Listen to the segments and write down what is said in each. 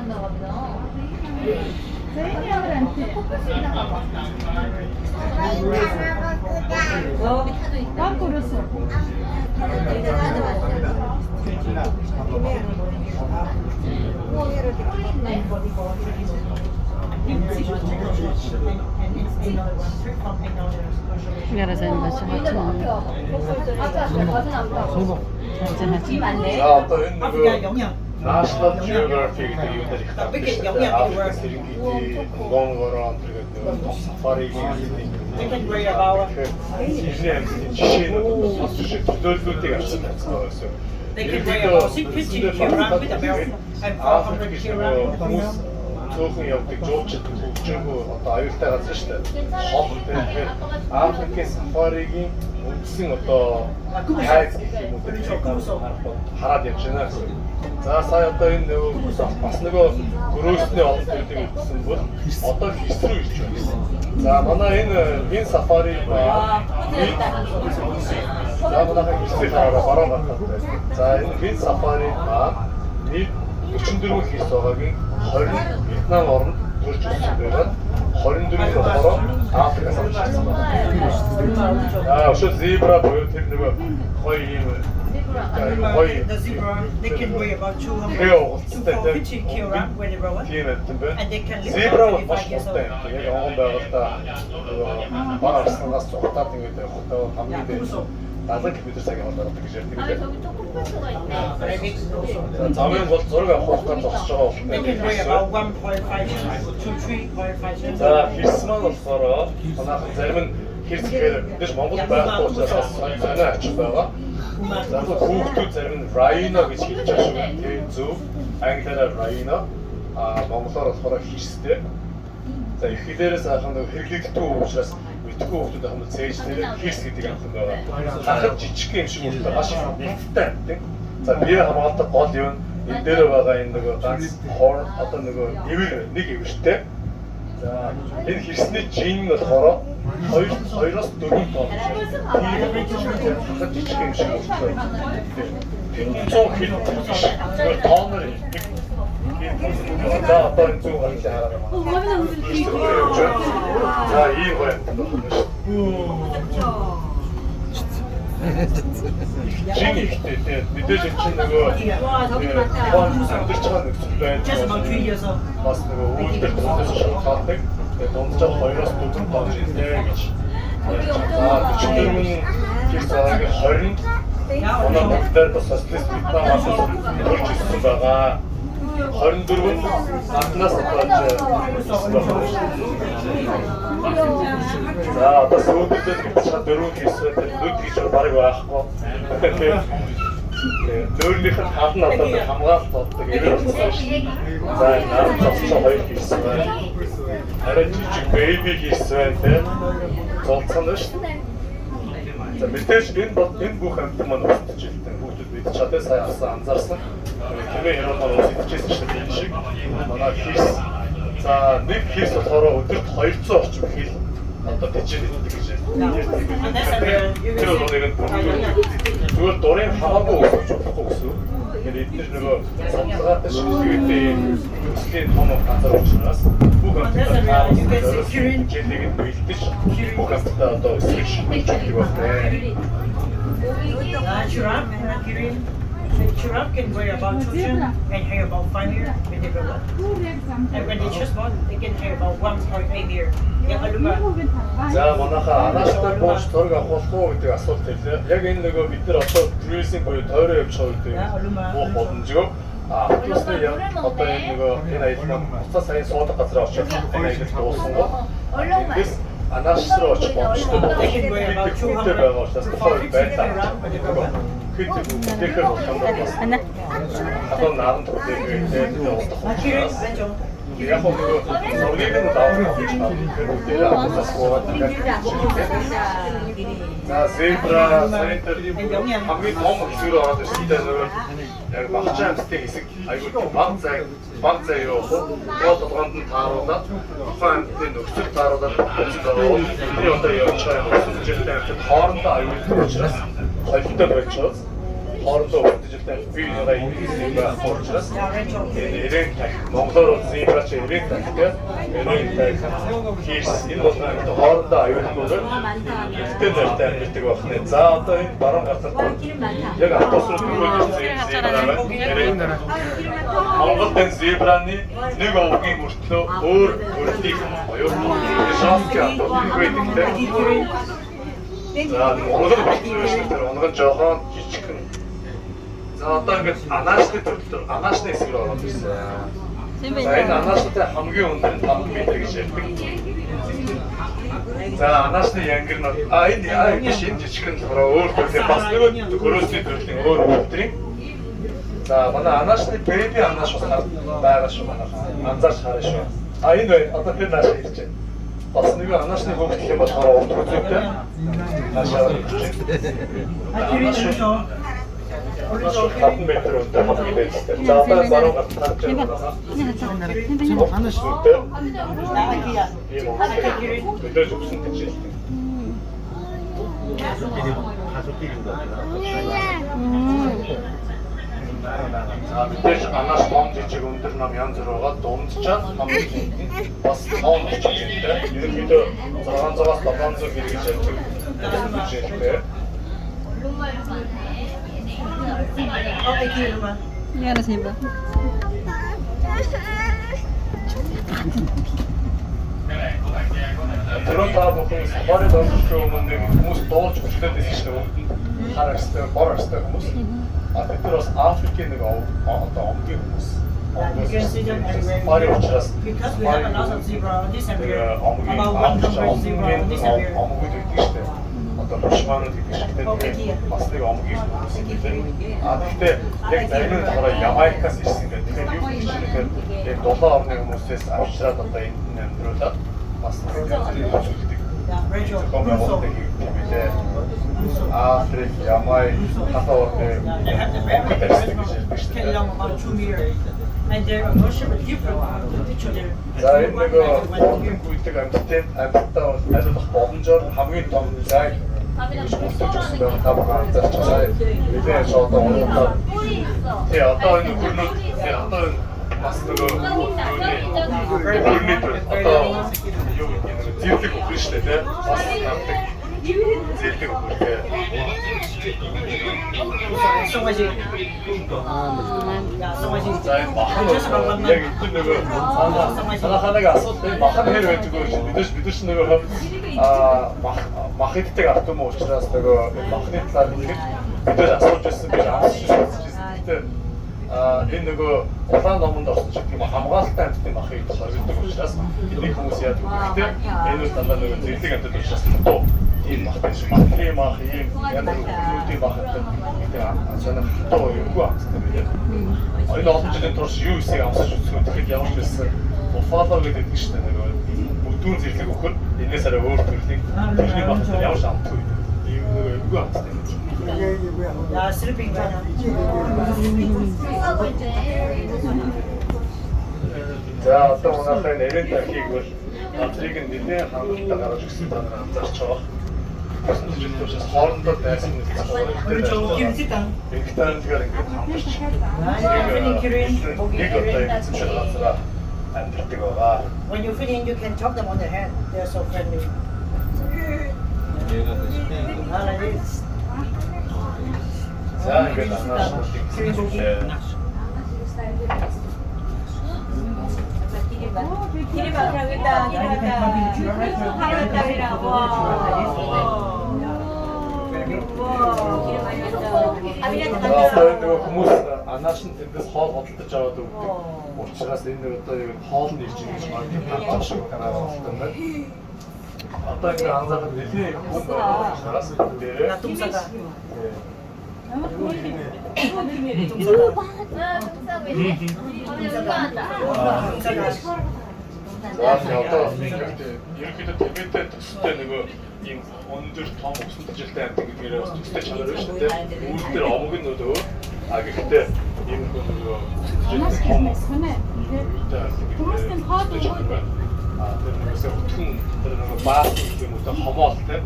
만나가 보다. За энэ ямар амт юм? 코뿔소이나 봐봐. 여기 타도 있다. Баг өрөөс. 우와, 뿔 있네. Яра сайн байж 얘네 뭐 앞에 байгаа. 와봐. 앞에 앞에 가진 앞에 와봐. За 이 맞네. За одоо энэ Африка нөгөө 영양. National Geographic гэдэг юм дээр их Бид тавьдаг. 영양 Африк Серенгити, Гонгорон гэдэг нөгөө том сафаригийн They can weigh about Тэгэхээр эртний амьтдын жишээнүүд бас жишээ төлөөллүүдийг авсан тавьсан байгаа гэсэн. They can weigh about 650 kg with a belt and 400 Африк kg. хүмүүс цөөхөн явдаг жуулчид хөгжөөгөө одоо аюултай газар шүү дээ. Хол тэгэхээр Африкийн сафаригийн үндсэн одоо хайз гэх юм уу тэр хараад явж байна гэсэн. За сая одоо энэ нөгөө бас нөгөө гөрөөсний олон зүйлийг үзсэн бол одоо хис рүү ирж байна гэсэн. За манай энэ энэ сафари ба за манайхан хисийг хараа баруун гартаа байна. За энэ вин сафари ба нийт 44 хис байгаагийн 20 Вьетнам оронд төрж өссөн байгаа. 24 нь болохоор Африкаас авч ирсэн байна. Аа, өшөө зебра буюу тэр нөгөө гоё юм гоё The zebra, they can weigh about 200 Тэгээ to угалцтай 450 kg when they grow up. тийм юм байна. And they can live Зебра about бол маш 25 years хурдан old. юм. Яг онгон байгальтай нөгөө баг арсланаас цухтаад ингээд явахдаа хамгийн дээд 70 км цагийн хооронд гаргадаг гэж ярьдаг 아 лээ. 저기 또 코뿔소가 있네. Very big also. За замын гол зураг авах гэж зогсож байгаа They can weigh болохоор about 1.5 tons to 3.5 tons. За хирс маань болохоор манайхан зарим нь хирс гэхээр мэдээж Монгол байхгүй учраас бас сонио ач байгаа. За хүүхдүүд зарим нь rhino гэж хэлж байгаа шүү. Тэр зөв. Англиараа rhino, а монголоор болохоор хирстэй. За их хэлээрээ сайхан нэг хэрэглэгддэг учраас мэдхгүй хүүхдүүд ахмад цээж дээр хирс гэдэг амтан байгаа. Харахад жижиг юм шиг мөртлөө маш их нэгдэлтэй амтан. За бие хамгаалдаг гол юм энэ дээр байгаа энэ нөгөө ганц хорн одоо нөгөө эвэр нэг эвэртэй. За энэ хэрсний жин нь болохоор 2 2-оос 4 тонн. Тийм харахад жижиг юм шиг мөртлөө. 100 хил биш. Зүгээр тоноор ирдэг. За одоо энэ зүүн гарлын хараа. За ийм гоё юм байна шүү. Жин ихтэй тийм мэдээж энэ чинь нөгөө 와 저기 많다. тухайн амьдарч байгаа нөхцөл Just about байдал 3 years old. бас нөгөө үйлдэл процесс шалтгаалдаг. Тэгээд дунджаар 2-оос 4 тонн жинтэй гэж. За 44 хэр цагийн 20 манай бүгдээр бас социалист Вьетнам улсаас төрж ирсэн байгаа. 24 нь гаднаас одоо ирсэн байна. За одоо сүүдэд гэж дөрөв хийсэн тэр нүд гэж баг байхгүй. Нөөрнийх нь тал нь одоо нэг хамгаалалт болдог эвэр болсон шүү. За нар зогсоо хоёр хийсэн байна. Арай жижиг бэби хийсэн байна тийм. Золцсон нь шүү. За мэдээж энэ бол энэ бүх амьтан маань өсөж илтэн хүүхдүүд бид чадаа сайн авсан анзаарсан. Хэмээ хэрэг маань ус идчихсэн шүү дээ энэ шиг. Манай хирс. За нэг хирс болохоор өдөрт 200 орчим хил одоо тэжээл иддэг гэж ярьдаг. Тэр бол нэг нь зүгээр дурын хамаагүй өсөж болохгүй гэсэн. Тэгэхээр эдгээр нөгөө судалгаатай шилжүүлэлтийн ийм төслийн том газар учраас бүх амьтдаа хичээлийг нь бэлдэж бүх амьтдаа одоо өсгөж хөгжүүлдэг байна. Giraffe, kirin. The giraffe can weigh about 2 tons and weigh about 5 meters when they grow up. Бүр яг замтай. And when they just born, they can weigh about 1.8 meter. Yeah, Aluma. За манайхаа анааштай бууж зураг авах болох уу гэдэг асуулт ирлээ. Яг энэ нөгөө бид нар одоо cruising буюу тойроо явж байгаа гэдэг буух боломжгүй. А автобусны одоо энэ нөгөө энэ аялал маань буцаа сая суудаг газар очиж энэ аялал дууссан гоо. Эндээс анааш руу очих боломжтой болох. They can weigh about Хүнтэй 200 байгаа учраас to тухайн үед 450 байлаа. kg when they grow up. Хэд бүтэхээр болох юм бол бас Ана. одоо наран бүтээх тэгээд устдах Kirin, учраас Anjo. Яг нөгөө зургийг нь давах гэж байна. Тэгэхээр бүгдээрээ автобусаас суугаад дахиад За зебра сая тэр хамгийн том хэсэг рүү ороод ирсэнтэй нөгөө яг багчаа амьтдын хэсэг айгүй баг зай юу гол толгоонд нь тааруулаад тухайн амьтдын нөхцөл тааруулаад болсон байгаа. Бидний одоо явж байгаа юм өсөж жилтэй амьтад хоорондоо аюултай учраас холилдоо байж байгаа. Хоорондоо өвдөжөлтэй бие биенийгээ ингэсэн юм байхгүй учраас энэ эрээн тах монголоор бол зебра чи эрээн тах тийм эрээн тах хирс энэ бол хоорондоо аюулгүй эртээ нартай амьдардаг байх нэ. За одоо энэ баруун гар талд яг автобус руу нөхөж ирсэн зебра байна. Эрээн тах. Монголд энэ зебраны нэг овгийн мөртлөө өөр төрлийн буюу шански автобус нөхөж байдаг тийм. За унган болчихсон шүү дээ. Унган жоохон жижигхэн. За одоо ингээд анаашны төрөл анаашны хэсэг рүү ороод ирсэн. За энэ анааштай хамгийн өндөр нь 5 м гэж ярьдаг. За анаашны янгир нь энэ биш энэ жижигхэн болохоор өөр төрлийн бас нэг хөрөөсний төрлийн өөр өдрийн. За манай анаашны бэби анааш бас байгаа шүү манай. Анзаарч хараа шүү. Энэ бай одоо тэр нааш ирж байна. Бас нэг анаашны хөөгдөх юм болохоор урд үзүүтэй. Наашаа ирж байна. Анааш 5 м өндөр хамгийн дээдтэй. За одоо баруун гарт харж байна. Анааш өндөр. Ийм өндөр зүгсэн гэж хэлдэг. За мэдээж анааш том жижиг өндөр нам янз бүр байгаа. Дунджаа хамгийн ихэнх бас том жижигтэй. Ерөнхийдөө 600-аас 700 гэр гэж ярьдаг. Жижигтэй. Яна симба. Тэр та бүхэн сафари доржих өмнө нэг хүмүүс дуулж хүчлээд байсан шүү дээ. Хар арьстай, бор арьстай хүмүүс. А тэд нар бас Африкийн нэг одоо омгийн хүмүүс. Сафари учраас Because we have a lot of zebra on this area, омгийн about 100 zebra on this area. омгууд гэдэг шүү дээ. Одоо бушманууд гэдэг шигтэй бас нэг омгийн хүмүүс юм лээ. А гэхдээ яг зарим нь болохоор Ямайкаас ирсэн гэдэг. Тэгэхээр юу гэж хэлэхээр яг долоон орны хүмүүсээс авчираад одоо энд нь амьдруулад бас нэг янз бүрийн үзүүлдэг. Rachel, Зохион байгуулалтыг хийдэг юм лээ. Африк, Ямай, халуун орны They have the very омгод арьсдаг гэж ярьдаг шүү can дээ. long about 2 meters. And their emotion was different to each other. За энэ нөгөө хурдан гүйдэг амьтдын амьтдаа бол аль болох боломжоор хамгийн том зайг ингэж үлдэж өгсөн байгаа та бүхэн анзаарч байгаа. Нэлээд одоо унуудаа. Тий одоо энэ хөрнүүд тий одоо энэ бас нөгөө хөрний төр одоо юу гэдэг нь зэрлэг үхэн шүү дээ тий. Бас намдаг зэрлэг үхэн тий. So was it? Yeah, so was it. За энэ махан яг энэ нөгөө санааханаг асуулт энэ махан хэр байдаг вэ гэж бид нар нөгөө мах иддэг ард түмэн учраас нөгөө махны талаар хэлэхэд бид нар асууж байсан би амсч үзчихсэн. Гэхдээ энэ нөгөө улаан номонд орсон ч гэдэг юм хамгаалалтай амьтдын махыг хоригддог учраас энийг хүмүүс яадаг вэ гэхдээ энэ бол дандаа нөгөө зэрлэг амьтад учраас хатуу ийм мах биш махны мах ийм янз бүрийн хүмүүсийн мах гэдэг гэдэг сонирхолтой эвгүй амттай байлаа. Энэ олон жилийн турш юу эсийг амсаж үзэх вэ гэхэд ямар ч байсан буффало гэдэг шүү дээ нөгөө бүдүүн зэрлэг өхөр энээс арай өөр төрлийн тэрний мах ямар ч амтгүй гэдэг. Ийм нөгөө эвгүй амттай юм. Yeah, sleeping right now. За одоо манайхаа нэрийн тархийг бол газрыг нь нэлээд хангалттай гаргаж өгсөн та нар анзаарч байгаа. Өсөн жилд учраас хоорондоо дайсан Kim гектарынгаар ингээд хамтарч нэг одоо эзэмшил газараа амьдардаг байгаа. When you feed in, you can talk them on the head. They're so friendly. Not like this. За ингээд анаашнуудыг 기리바 여기다 기리바다 하루다리라 와. За одоо энэ нөгөө хүмүүс анаашин тэндээс хоол худалдаж аваад өгдөг. Учраас энэ нэг одоо яг хоол нь ирж байгаа гэж магадгүй шиг гараад байна. Одоо ингэ анзаархад нэлээд хүн байгаа учраас энэ дээрээ Tumsaka. За одоо ерөнхийдөө Тибеттэй төстэй нөгөө ийм өндөр том өсөн тэжээлтэй амьтан гэдгээрээ бас төстэй чанар байна шүү дээ. Үүр дээр омог нь өөр. А гэхдээ ийм нөгөө өсөн тэжээлтэй том Хүмүүсийн хоол өгөөд. А тэр нэгсээ өтгөн тэр нөгөө баас гэх юм уу те хомоол те.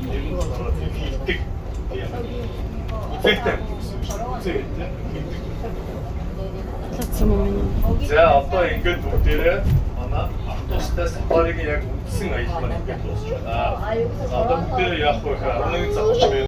Тэр нь болохоор тийм хилдэг тийм үзэгтэй амьтан гэсэн үг Үзээ тий. Талцсан юм миний. За, одоо ингээд бүгдээрээ манай автобустай сафаригийн яг үндсэн аялал маань ингээд дуусч байна. За, одоо бүгдээрээ яах вэ гэхээр 11 цаг 30 минут